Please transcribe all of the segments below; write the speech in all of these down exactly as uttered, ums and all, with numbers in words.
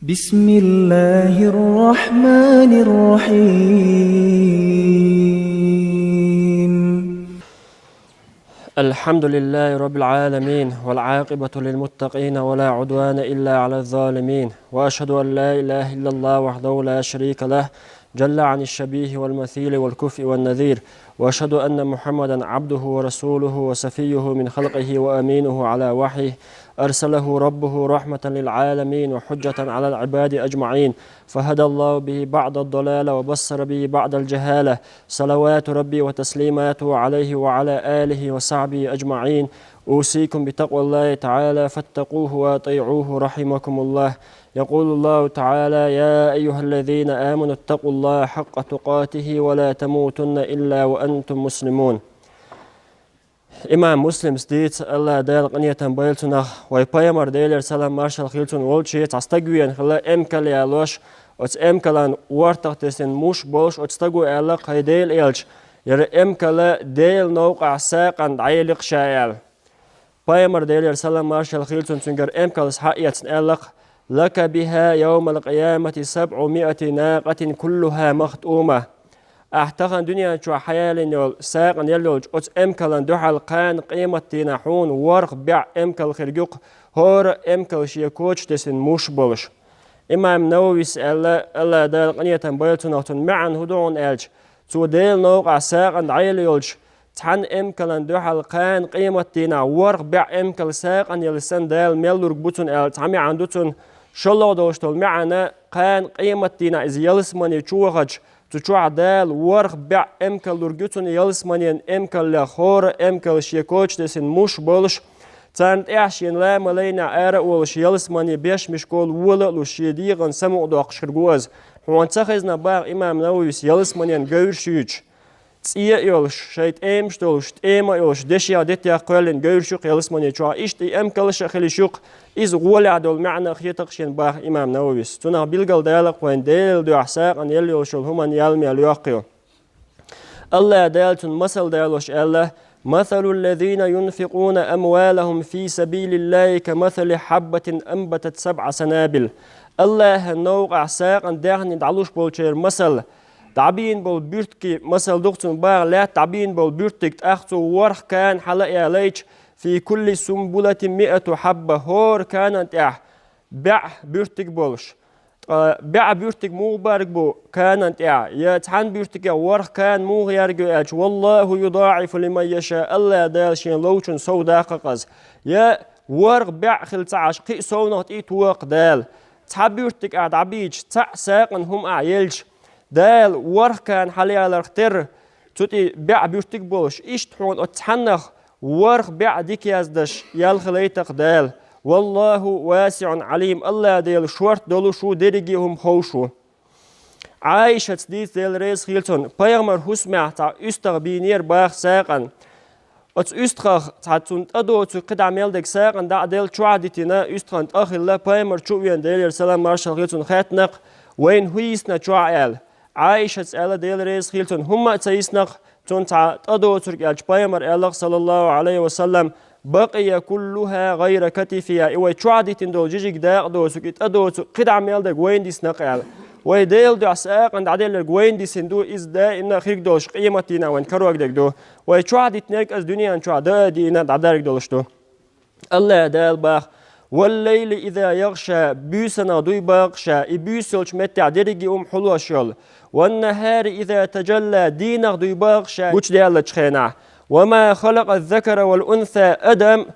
بسم الله الرحمن الرحيم. الحمد لله رب العالمين، والعاقبة للمتقين، ولا عدوان إلا على الظالمين، وأشهد أن لا إله إلا الله وحده لا شريك له، جل عن الشبيه والمثيل والكفء والنذير، وأشهد أن محمدا عبده ورسوله وصفيه من خلقه وأمينه على وحيه، أرسله ربه رحمة للعالمين وحجة على العباد أجمعين، فهدى الله به بعض الضلالة وبصر به بعض الجهالة، صلوات ربي وتسليماته عليه وعلى آله وصحبه أجمعين. أوصيكم بتقوى الله تعالى فاتقوه وأطيعوه رحمكم الله. يقول الله تعالى: يا أيها الذين آمنوا اتقوا الله حق تقاته ولا تموتن إلا وأنتم مسلمون. Имам Муслима дийцад, Аллахь Дала къинхетам бойла цунах, вай пайхамар, Делера салам-маршал хилда цунна, волчу цхьа стаг веана хилла эмкал ялош, оцу эмкалан вортах тесна муш болуш, оцу стага аьлла: «ХӀай Делан элча, хӀара эмкал Делан новкъахь сагӀина дӀаелла ша», — аьлла. Пайхамар, Делера салам-маршал хилда цунна, цуьнгара эмкалш схьаэцна аьлла: «لك بها يوم القيامة سبعمائة ناقة كلها مخطومة». Ахь тахана дуьнен чохь хьаялийна йолу, сагӀина елла йолчу оцу эмкалан дуьхьал кхана къематдийнахь хьуна ворхӀ бӀе эмкал хир ю-кх, хӀора эмкал шен коча тесна муш болуш. Имам Нававис аьлла, Аллахь Дала къинхетам бойла цунах, цуьнан маьӀна хӀун ду хьуна аьлча, цо Делан новкъахь сагӀина дӀаелла йолчу цхьана эмкалан дуьхьал кхана къематдийнахь ворхӀ бӀе эмкал сагӀина елла санна Дала мел лург бу цунна аьлла цхьа маьӀна ду цуьнан. ШолгӀа долуш долу маьӀна, кхана къематдийнахь иза ялсамане чу вахча, цу чохь Дала ворхӀ бӀе эмкал лург ю цунна, ялсаманен эмкалех хӀора эмкал шен коча тесна муш болуш, царна тӀехь шена ла ма лайнехь ара а волуш, ялсамане беш мишколу вола а луш, шен дегӀан самукъадоккхуш хир ву иза. Хьуна ца хезна, боху имам Нававис, ялсаманен говраш юьйцуш, цӀе а йолуш, шайн тӀемаш долуш, тӀема а йолуш, дешех, детех кхоьллина говраш ю-кх ялсамане чохь, иштта и эмкалш а хила йиш ю-кх, иза гӀолехь долу маьӀна а хета-кх шена, боху имам Нававис. Цунах билгал дала-кх вайна Делан дуьхьа сагӀина елла йолуш йолу хӀуманна ял мел йоккху. Аллахь Дала цуьнан масал далош аьлла: «مثل الذين ينفقون أموالهم في سبيل الله كمثل حبة أنبتت سبع سنابل». Аллахьан новкъахь сагӀина даьхни дӀалуш болчеран масал, дӀабийна болу буьртиган масал ду-кх цуьнан, боху, лаьтта дӀабийна болу буьртиг, тӀаккха цо ворхӀ кана хьала а ялийча, «في كل سنبلة مائة حبة», хӀора канан тӀехь бӀе буьртиг болуш. Ткъа бӀе буьртиг муха бӀарг бу канан тӀехь? Я цхьана буьртигехь ворхӀ кана муха ярг ю аьлча, «والله يضاعف لمن يشاء», Аллахь Дала шен ловчунна сов даккха-кх иза. Я ворхӀ бӀе хила ца Ӏаш, кхин а совнах тӀе а тоха-кх Дала. Цхьа буьртиг ахь дӀабийча, цхьаъ сагӀина хӀума ахь елча, Дала ворхӀ кана хьалаяларх терра, цу тӀе бӀе буьртиг болуш, иштта хьуна оцу цхьаннах ворхӀ бӀе дика яздеш ял хилийта-кх Дала. «والله واسع عليم», Аллахь Дела шорта долуш ву, дерриге а хӀума ховш ву. Ӏайшас дийца, Дела реза хила цунна, пайхамар хӀусамехь цхьа уьстагӀ бийнера, боху, сагӀина. Оцу уьстагӀах цхьа цунна тӀедоцург кхидӀа мел дерг сагӀина дӀа а делла, чохь а дитина, уьстагӀан тӀе а хилла, пайхамар чу а веана, Делера салам-маршалла хила цунна, хаьттина-кх: «Вайна хӀун йисна чохь?» — аьлла. Ӏайшас аьлла, Дела реза хила цунна: «ХӀумма а ца йисна-кх цунна цхьа тӀедоцург», — аьлча, пайхамар аьлла-кх, саллаллаху Ӏалайхи ва саллам: «بقي كلها غير كتفها», и вай чохь дитина долу жижиг дакъа доцург, и тӀедоцург кхидӀа мел дерг вайна дисна-кх аьлла. Вай Делан дуьхьа сагӀина дӀаделларг вайна дисина ду, иза даимна а хирг долуш къематдийнахь вайн карор дерг ду. Вай чохь дитинарг иза дуьнен чохь даа а дийна дӀадарг долуш ду. Аллахь Дала боху: «والليل إذا يغشى», буьйсанах дуй боху ша, и буьйса йолчу меттехь дерриге а хӀума хьулош йолу. «والنهار إذا تجلى», дийнах дуй боху ша гучудаьллачу хенахь. «وما خلق الذكر والأنثى», адам,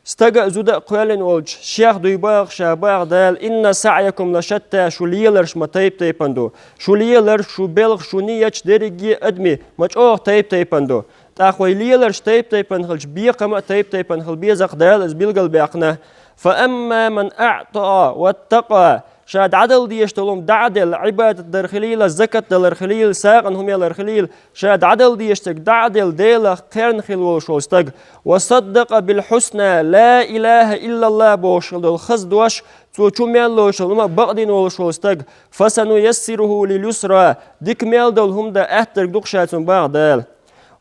стага а, зуда а кхоьллина волчу шех дуй боху ша, боху Дала: «إن سعيكم لشتى», шу леларш ма тайп-тайпана ду. Шу леларш, шу белхаш, шу нияташ дерриге а адамийн ма чӀогӀа тайп-тайпана ду. ТӀаккха вай леларш тайп-тайпана хилча, бекхам а тайп-тайпана хила беза-кх, Дала иза билгалбаьккхина. «فأما من أعطى واتقى», ша дӀадала дезаш долу хӀума дӀа а делла, Ӏибадат дар хилийла, закат далар хилийла, сагӀина хӀума ялар хилийла, ша дӀадала дезаш дерг дӀа а делла, Делах кхерна хила волуш волу стаг. «وصدق بالحسنى», لا إله إلا الله бохуш хила долу хаза дош, цо чу мел лоруш долу хӀума бакъдина волуш волу стаг. «فسنيسره لليسرى», дика мел долу хӀума дан атта дерг ду-кх ша цунна, боху Дала.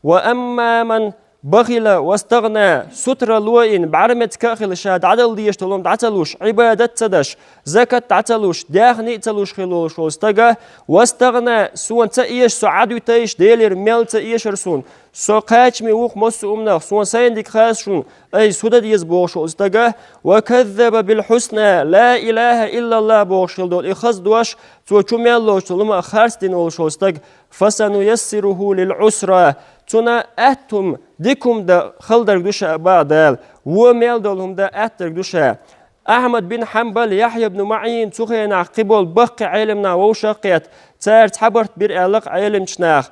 «وأما من بخل واستغنى, сутара лойина, бӀаьрмецка а хила, ша дӀадала дезаш долу хӀума дӀа ца луш, Ӏибадат ца деш, закат дӀа ца луш, даьхни а ца луш хила волуш волу стага, واستغنى, суна ца эша, со Ӏадвитайша, Делера мел ца эшара суна, со кхачаме ву-кх массо а хӀуманах, суна сайна дика хаза шуна, айса хӀун дан деза бохуш волу стага, وكذب بالحسنى, لا إله إلا الله бохуш хила долу и хаза дош, цо чу мел лоцучу хӀума а харцдина волуш волу стаг, فسنيسره للعسرى, цунна атта хӀума, дика хӀума дан хала дерг ду ша, боху Дала, вон мел долу хӀума дан атта дерг ду ша. Ахьмад бин Хьанбал, Яхьъя бну МаӀин, цу хенахь кхин болу баккхий Ӏеламнах вовшах а кхетта, цара цхьа барт бира аьлла-кх Ӏеламчу наха: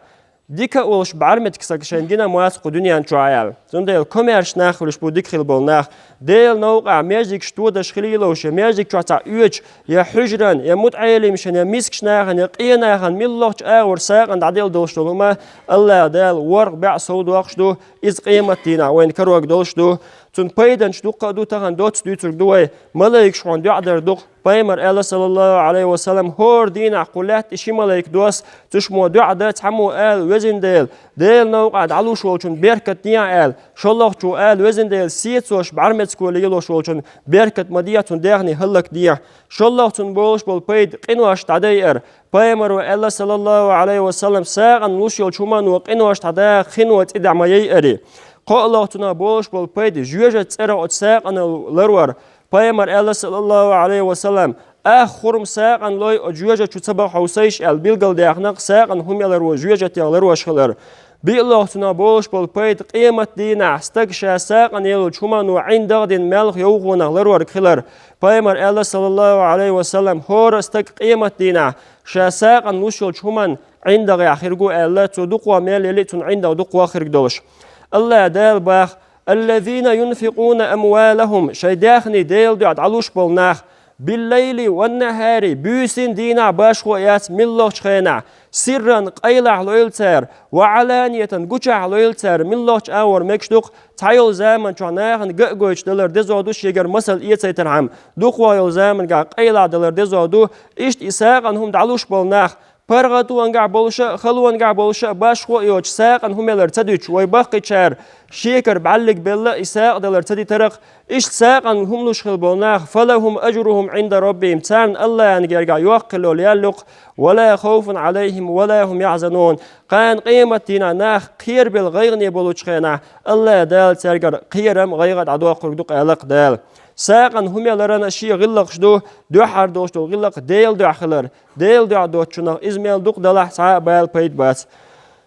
дика а волуш бӀаьрмециг стаг шайна гина моьтту кху дуьнен чохь аьлла. Цундела комаьрша нах хуьлуш бу дика хила болу нах. Делан новкъахь маьждигаш тодаш хилийла, я маьждиг чохь цхьа оьцуш, я хьуьжаран, я мутаӀелимашан, я мискачу нахана, я къен нахана муьлххачу агӀор сагӀина дӀаделла долуш долу хӀума АллахӀ Дала ворхӀ бӀе сов доккхуш ду, иза къематдийнахь вайна карор долуш ду. Цуьнан пайданаш дуккха а ду, тахана доцца дуьйцург ду вай, малайкаш хьуна доӀа дар ду-кх. Пайхамара аьлла, саллаллаху Ӏалайхи ва саллам, хӀора дийнахь кху лаьтта и ши малайк доссу, цу шиммо доӀа дан, цхьаммо ала: «Везан Дела, Делан новкъахь дӀалуш волчун беркат дехьа», аьлла, шолгӀачо ала: «Везан Дела, сецош бӀаьрмециг лелош волчун беркат ма дехьа, цуьнан даьхни хӀаллакдехьа». ШолгӀа цунна болуш болу пайда къинош дӀадайар. Пайхамара аьлла, саллаллаху Ӏалайхи ва саллам, сагӀина луш йолчу хӀумано къинош дӀадаха хино цӀе дӀа ма яйари. КхоалгӀа цунах болуш болу пайда жоьжахати цӀерах оцу сагӀина ларор. Пайхамара аьлла, саллаллаху Ӏалайхи ва саллам, ах хурма сагӀина лой, оцу жоьжахати чу ца баха хьовсийша аьлла, билгалдаьхна-кх сагӀина хӀума яларо жоьжахатех ларош хилар. БиългӀа цунах болуш болу пайда къематдийнахь стаг ша сагӀина еллачу хӀумано ӀиндагӀ дина маьлхан йовхонах ларорг хилар. Пайхамара аьлла, саллаллаху Ӏалайхи ва саллам, хӀора а стаг къематдийнахь ша сагӀина луш йолчу хӀуманна ӀиндагӀехь хиргу аьлла, цо дукха мел елли а, цунна ӀиндагӀ дукха хирг долуш. АллахӀ Дала баха: «الذين ينفقون أموالهم», шайн даьхни Делан дуьхьа дӀалуш болу нах, «بالليل والنهار», буьйсанна дийнахь башхо а яц муьлххачу хенахь, «سرا», къайлахь лойла цара, «وعلانية», гучахь лойла цара, муьлххачу агӀор мегаш ду-кх, цхьайолу заман чохь нахана ган а гойтуш далар деза ду, шегара масал эцайтархьама, дукха йолу заманахь къайлахь далар деза ду, иштта и сагӀина хӀума дӀалуш болу нах, паргӀато ангахь болуш а, халонехь болуш а, башхо а йоцуш сагӀина хӀума ялар ца дуьтуш, вай баккхийчара шекара бӀаьллиг белла а и сагӀа далар ца дитарх, иштта сагӀина хӀума луш хила болу нах, «فلهم أجرهم عند ربهم», царна АллахӀан гергахь йоккха хила йолу ял ю-кх, «ولا خوف عليهم ولا هم يحزنون». Кхана къематдийнахь нах кхерабелла гӀайгӀане болчу хенахь, АллахӀ Дала цаьргара кхерам а, гӀайгӀа а дӀадоккхург ду-кх аьлла-кх Дала. СагӀина хӀума яларан шен гӀиллакхаш ду, дуьххьара долуш долу гӀиллакх Делан дуьхьа хилар. Делан дуьхьа доцучунах иза мел дукха далахь, цхьа а бала, пайда бац.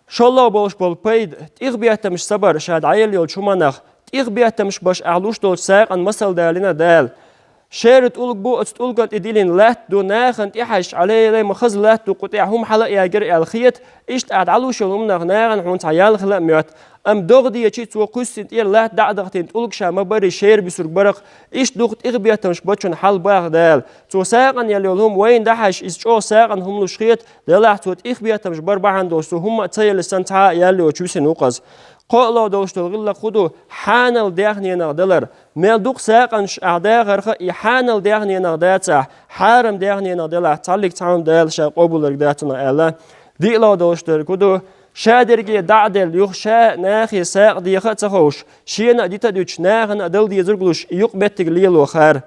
ШолгӀа болуш болу пайда, тӀехбеттамаш, сабар ша дӀаелла йолчу хӀуманах. ТӀехбеттамаш беш ахь луш долчу сагӀина масал далийна Дала. Шера тӀулг бу, оцу тӀулгана тӀе диллина латта ду, нахана тӀехьаьжча, Ӏалелай, ма хаза латта ду, кху тӀехь хӀума хьала а ягира аьлла хета, иштта ахь дӀалуш йолу хӀуманах нахана хьуна цхьа ял хила а моьтту. Амма догӀа дечи, цо кхуьссина тӀера латта дӀа а дахтийна, тӀулг ша ма барри, шера буьсург бара-кх, иштта дукха тӀехбеттамаш бечун хьал баха Дала. Цо сагӀина елла йолу хӀума вайна дӀахьаьжча, иза чӀогӀа сагӀина хӀума луш хета, делахь цо тӀехбеттамаш бар бахьана долуш, цо хӀумма а ца елла санна, цхьа а ял йоцуш висина ву-кх иза. КхоалгӀа долуш долу гӀиллакх хӀун ду? Хьанал даьхненах далар. Мел дукха сагӀинаш ахь дахарх а, и хьанал даьхненах дацахь, хьарам даьхненах делахь, цхьаллиг цхьа хӀума Дала ша къобалверг дац цунах аьлла. ДиълагӀа долуш дерг хӀун ду? Ша дерриге дӀа а делла, юха ша нахе сагӀа деха а ца ховш, шена а дита а дуьтуш, нахана а дала дезарг луш, и юкъаметтиг лело хар.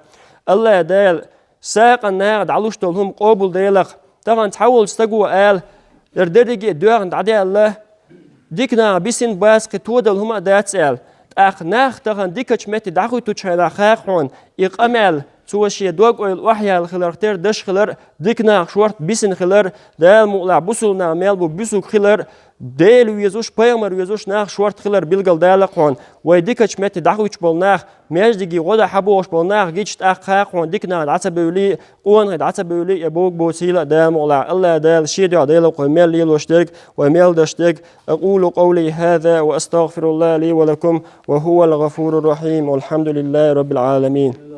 АллахӀ Дала сагӀина наха дӀалуш долу хӀума къобалдойла-кх. Тахана цхьа волчу стаго ала: «ХӀара дерриге а доьхна дӀадаьлла, дика нах бисина бац, кхин тодала хӀума а дац», аьлла. ТӀаккха нах тахана дикачу метте дӀахӀуьттучу хенахь хаьа хьуна и къамел, цо шен дог-ойла охьаяьлла хиларх тера даш хилар, дика нах шорта бисина хилар, Дала мукъалахь бусулба нах мел бу буьсуг хилар, Дела везаш, пайхамар везаш нах шорта хилар билгалдала-кх хьуна. Вай дикачу метте дӀахӀуьттуш болу нах, маьждиге гӀо дан хьабогӀуш болу нах гича, тӀаккха хаьа хьуна дика нах дӀа ца бевлли, къонахий дӀа ца бевлли, я бовг боцийла а Дала мукъалахь. АллахӀ Дала шен дуьхьа дойла-кх вай мел лелош дерг, вай мел даш дерг. أقول قولي هذا وأستغفر الله لي ولكم وهو الغفور الرحيم. والحمد لله رب العالمين.